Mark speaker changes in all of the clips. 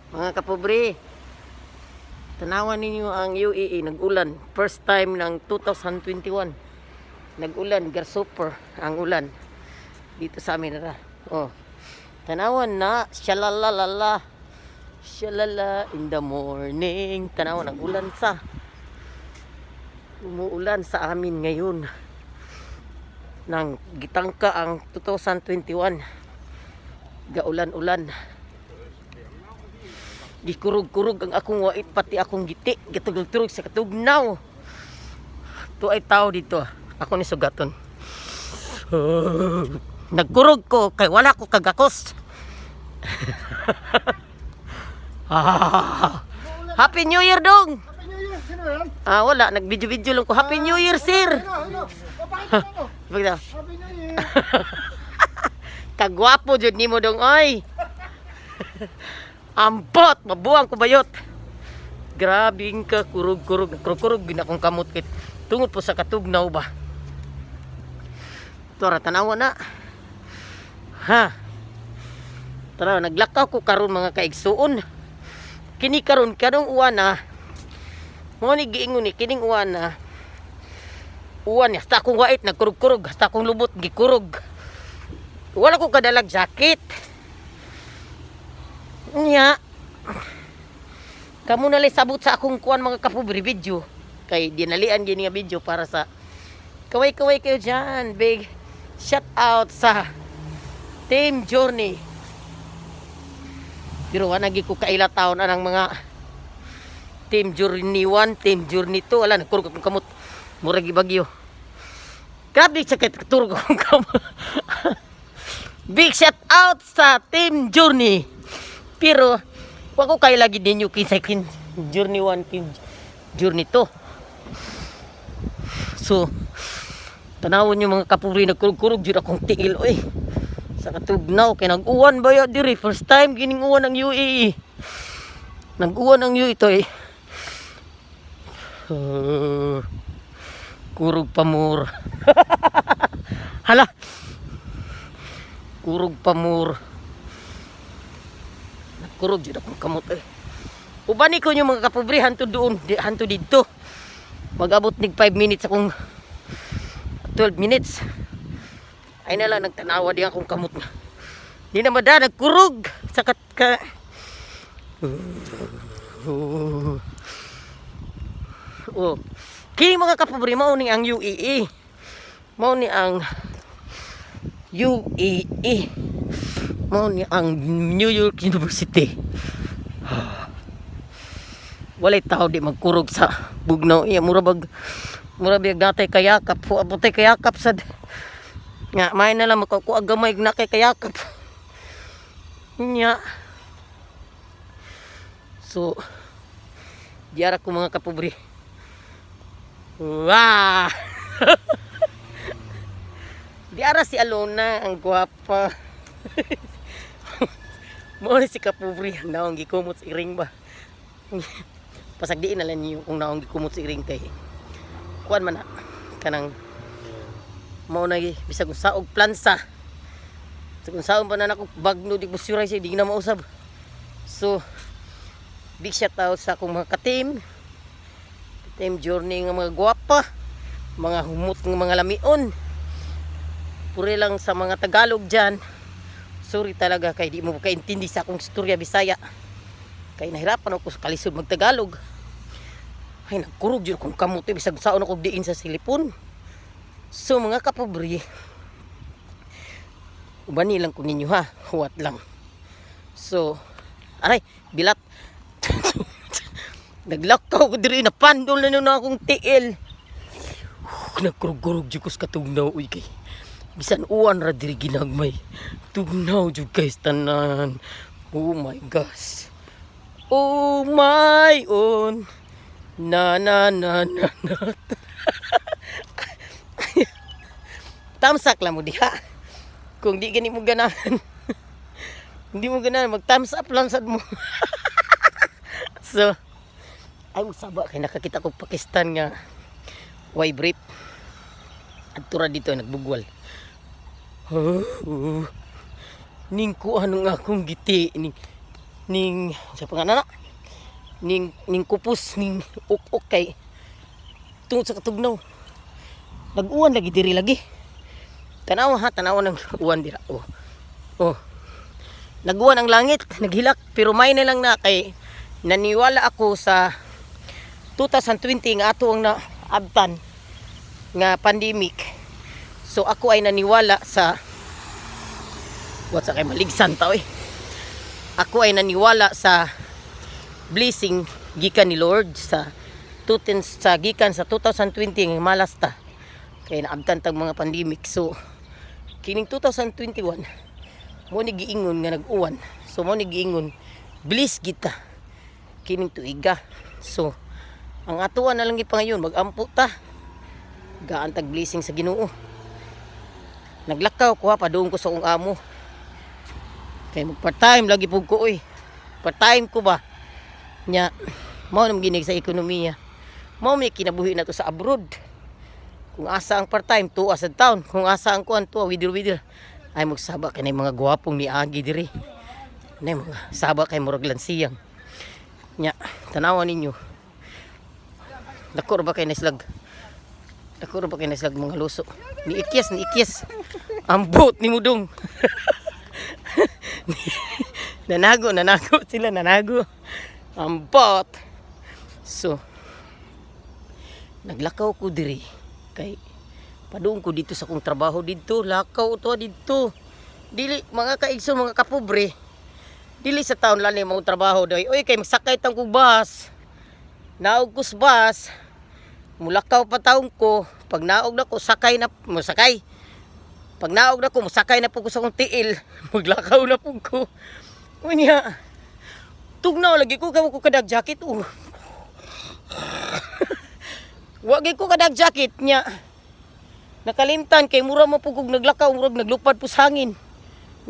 Speaker 1: Mga kapobre, tanawan ninyo ang UAE, nag-ulan. First time ng 2021. Nag-ulan, super ang ulan. Dito sa amin na. Oh. Tanawan na, shalalalala. Shalala in the morning. Tanawan, nag-ulan sa. Umuulan sa amin ngayon. Nang gitangka ang 2021. Gaulan-ulan. Gikurog-kurog ang akong wait, pati akong giti. Gitugtog sa katugnaw. To ay tao dito. Ako ni sugaton. Nagkurog ko kay wala ko kagakos. Ah. Happy New Year, dong.
Speaker 2: Happy New Year! Sino yan?
Speaker 1: Ah, wala, nag-video-video lang ko. Happy New Year, sir.
Speaker 2: Hello, hello! O, pakita mo!
Speaker 1: Pakita.
Speaker 2: Happy New Year!
Speaker 1: Kagwapo jud nimo, dong, oy. Ambot, mabuang ko bayot. Grabe ka kurog-kurog, kurog-kurog gina akong kamot kit. Tungod po sa katugnaw ba. Tora, tanawa na. Ha. Tara, naglakaw ko karon, mga kaigsuon. Kini karon kanong uwan na. Mo ni giingon ni kining uwan na. Uwan ni hasta akong wait nagkurog-kurog, hasta akong lubot gikurog. Wala ko kadalag jacket. Nya. Kamu na lang sabot sa akong kuan, mga kapobre, video. Kay dinalian gini nga video para sa kaway-kaway kayo dyan. Big shout out sa Team Journey. Pero wala ko kaila taon anang mga Team Journey 1, Team Journey 2. Wala, nagkurog akong kamot. Murag ibagyo. Grabe sa turog akong kamot. Big shout out sa Team Journey. Pero wa ko kay lagi ninyo kinsa kin Journey 1, kin Journey 2. So tanawon yung mga kapobre, nagkurog-kurog jud akong tiil oy. Sa katugnaw kay nag-uwan ba ya diri, first time gining uwan ang UAE. Nag-uwan ang UAE to eh. Kurog pamur. Hala. Kurog pamur. Nagkurog jud akong kamot eh. Ubani ko yung mga kapobre hanto doon, hanto didto. Mag-abot nig 5 minutes akong 12 minutes. Ay na lang nagtanawa di akong kamot na. Di na mada nagkurog sa kat ka. Oh. Oh. Kini, mga kapobre, mao ni ang UAE. Mao ni ang UAE. Mao ni ang New York University. Walay tao di magkurog sa bugnaw. Iya, mura bag natay kayakap. Apotay kayakap sad. Nga may na lang makakuha gamay na kay kayakap. Nya. So diara ko, mga kapobre. Wah! Diara si Alona, ang gwapa. Mo ni si kapobre, ang naong gikumot sa iring ba. Pasagdiin na lang niyo kung naong gikumot sa iring kay kuan man na kanang mao na bisag unsa og plansa. Bisag unsaon pa na nako bagno di busuray siya di na mausab. So big shout out sa akong mga ka-team. Team Journey nga mga gwapa, mga humot nga mga lamion. Puri lang sa mga Tagalog dyan. Sorry talaga kay di mo kaintindi sa akong istorya Bisaya. Kay nahirapan ako sa kalisod magtagalog. Ay, nagkurog jud akong kamot eh, bisag saon ako diin sa silipon. So mga kapobre, ubani lang ko ninyo ha, huwat lang. So, aray, bilat. Naglakaw ko diri, napandol na nun akong tiil. Nagkurog-kurog jud ko sa katugnaw uy kay. Bisan uwan ra diri ginagmay. Tugnaw jud guys tanan. Oh my gosh. Oh my own. Na na na na na. Thumbs up lang mo diha. Kung di gani mo ganahan. Hindi mo ganahan, mag thumbs up lang sad mo. So, ay saba kay nakakita ko Pakistan nga way brief. Adto ra dito nagbugwal. Oh, ning kuan nga akong giti ning Ning sa pangalan na ning kupos ning uk-uk kay tungod sa katugnaw. Nag-uwan lagi diri lagi. Tanawa ha, tanawa ng uwan dira. Oh. Oh. Nag-uwan ang langit, naghilak, pero may na lang na kay naniwala ako sa 2020 nga ato ang naabtan nga pandemic. So ako ay naniwala sa what sa kay maligsan ta oy. Ako ay naniwala sa blessing gikan ni Lord sa tuten sa gikan sa 2020 nga malas ta kay naabtan tag mga pandemic. So kining 2021 mo ni giingon nga nag-uwan, so mo ni giingon bliss kita kining tuiga. So ang atuan na lang gipangayon, magampo ta, gaan tag blessing sa Ginoo. Naglakaw ko ha, padung ko sa akong amo kay mag part time lagi pug ko oy, part time ko ba nya. Mao nang ginig sa ekonomiya, mao may kinabuhi na to sa abroad. Kung asa ang part time, tuwa sa town. Kung asa ang kuan, tuwa widir widir. Ay, magsaba kay na mga gwapong ni agi diri na mga saba kay murag lansiyang nya. Tanawan ninyo, dako ra ba kay naslag, dako ra ba kay naslag mga luso ni ikyas, ni ikyas. Ambot ni mudong. Nanago, nanago sila, nanago. Ambot. So naglakaw ko diri kay padung ko dito sa akong trabaho didto. Lakaw to didto. Dili, mga kaigsoon, mga kapobre, dili sa taon lang mo trabaho doy oy, kay magsakay tang kog bus. Naog ko sa bus, mulakaw pa taon ko. Pag naog na ko, sakay na mo sakay. Pag naog na ko, mosakay na po ko sa akong tiil, maglakaw na po ko. Unya, tugnaw lagi ko kamo ko kadag jacket, oh. Wagi ko kadag jacket niya. Nakalimtan kay mura mo po kog naglakaw, murag naglupad po sa hangin.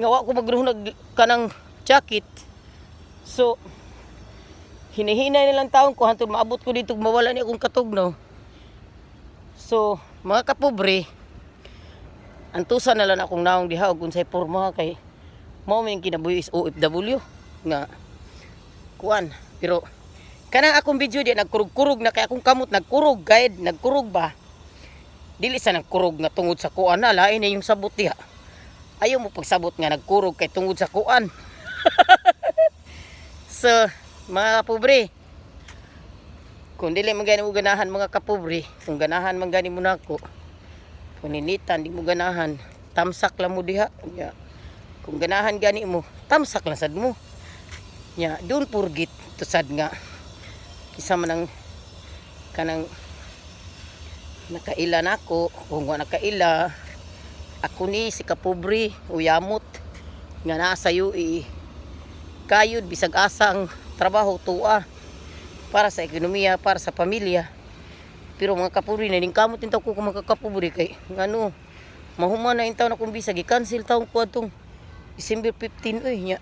Speaker 1: Nga wa ko magruhunag kanang jacket. So hinihinay na lang taon ko hantod maabot ko dito, mawala ni akong katugnaw. So mga kapobre, antusan na lang akong naong diha og unsay porma kay mao may kinabuhi is OFW nga kuan. Pero kanang akong video di nagkurug-kurug na kay akong kamot nagkurug guide, nagkurug ba. Dili sa nagkurug nga tungod sa kuan na lain na yung sabot diha. Ayaw mo pagsabot nga nagkurug kay tungod sa kuan. So mga kapobre, kung dili man gani mo ganahan, mga kapobre, kung ganahan man gani mo nako, kung ninitan di mo ganahan, tamsak lang mo diha. Nya, kung ganahan gani mo, tamsak lang sad mo. Nya, don't forget to sad nga isa man ang kanang nakaila nako. Kung wa nakaila, ako ni si kapobre uyamot nga naa sa UAE, kayod bisag asa ang trabaho, tuwa para sa ekonomiya, para sa pamilya. Pero mga kapobre, naningkamot din ko kung mga kapobre kay ngano mahuman na intaw na kong visa, gi-cancel taong ko atong December 15 oy. Nya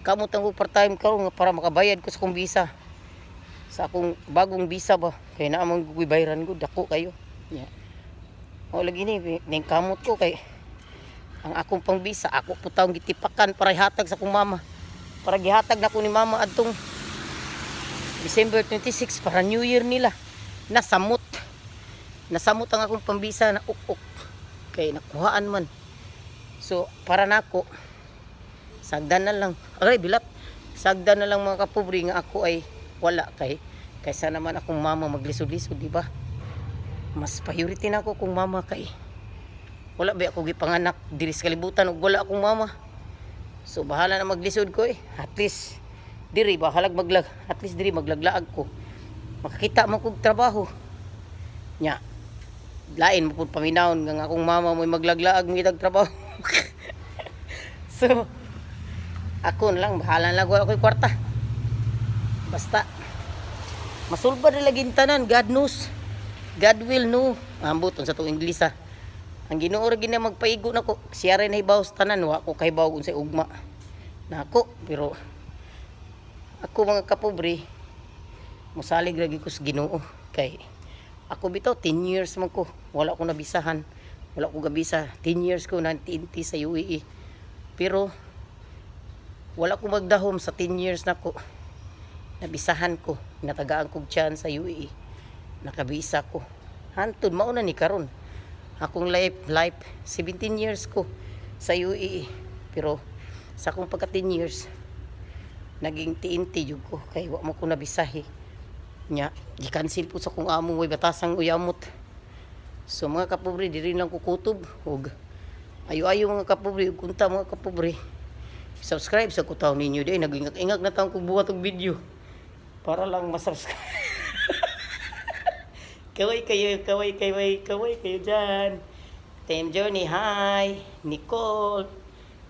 Speaker 1: kamot ang part time karon nga para makabayad ko sa akong visa, sa akong bagong visa ba, kay naa man gugoy bayaran ko, dako kayo. Nya o lagi ni ning kamot ko kay ang akong pang visa ako po taong gitipakan para ihatag sa akong mama, para gihatag na ko ni mama adtong December 26 para New Year nila. Nasamot, nasamot ang akong pambisa na uk-uk kay nakuhaan man. So para nako, sagdan na lang, aray bilat, sagdan na lang, mga kapobre, nga ako ay wala kay kaysa naman akong mama maglisod-lisod, di ba? Mas priority na ako kung mama kay wala ba ako gipanganak diri sa kalibutan ug wala akong mama. So bahala na maglisod ko eh. At least diri bahalag maglag, at least diri maglaglaag ko, makakita man kog trabaho. Nya lain mo pud paminawon nga ang akong mama mo'y maglaglaag mo trabaho. So ako na lang bahala na lang, wala ko'y kwarta, basta masulbad na lagi tanan. God knows, God will know. Ambot unsa tong Ingles ah. Ang Ginoo ra gina magpaigo nako, siya rin nahibaw sa tanan. Wa ko kahibaw unsay ugma nako. Pero ako, mga kapobre, musalig lagi ko sa Ginoo kay ako bitaw 10 years man ko wala ko nabisahan, wala ko gabisa. 10 years ko na TNT sa UAE, pero Wala ko magdahom sa 10 years nako. Nabisahan ko, natagaan kog chance sa UAE. Nakabisa ko. Hantod mao na ni karon. Akong life 17 years ko sa UAE. Pero sa akong pagka 10 years, naging TNT jud ko kay wa mo ko nabisahi. Nya, gi-cancel po sa akong amo, way batasang uyamot. So mga kapobre, diri lang ko kutob ug ayo-ayo, mga kapobre, ug kunta, mga kapobre. Subscribe sa kutaw ninyo di nagingag-ingag na taong kog buhat og video para lang masubscribe. Kaway kayo, kaway, kaway, kaway kayo dyan. Team Journey, hi. Nicole,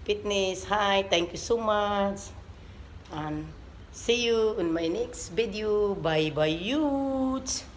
Speaker 1: Fitness, hi. Thank you so much. And see you in my next video. Bye-bye, youths.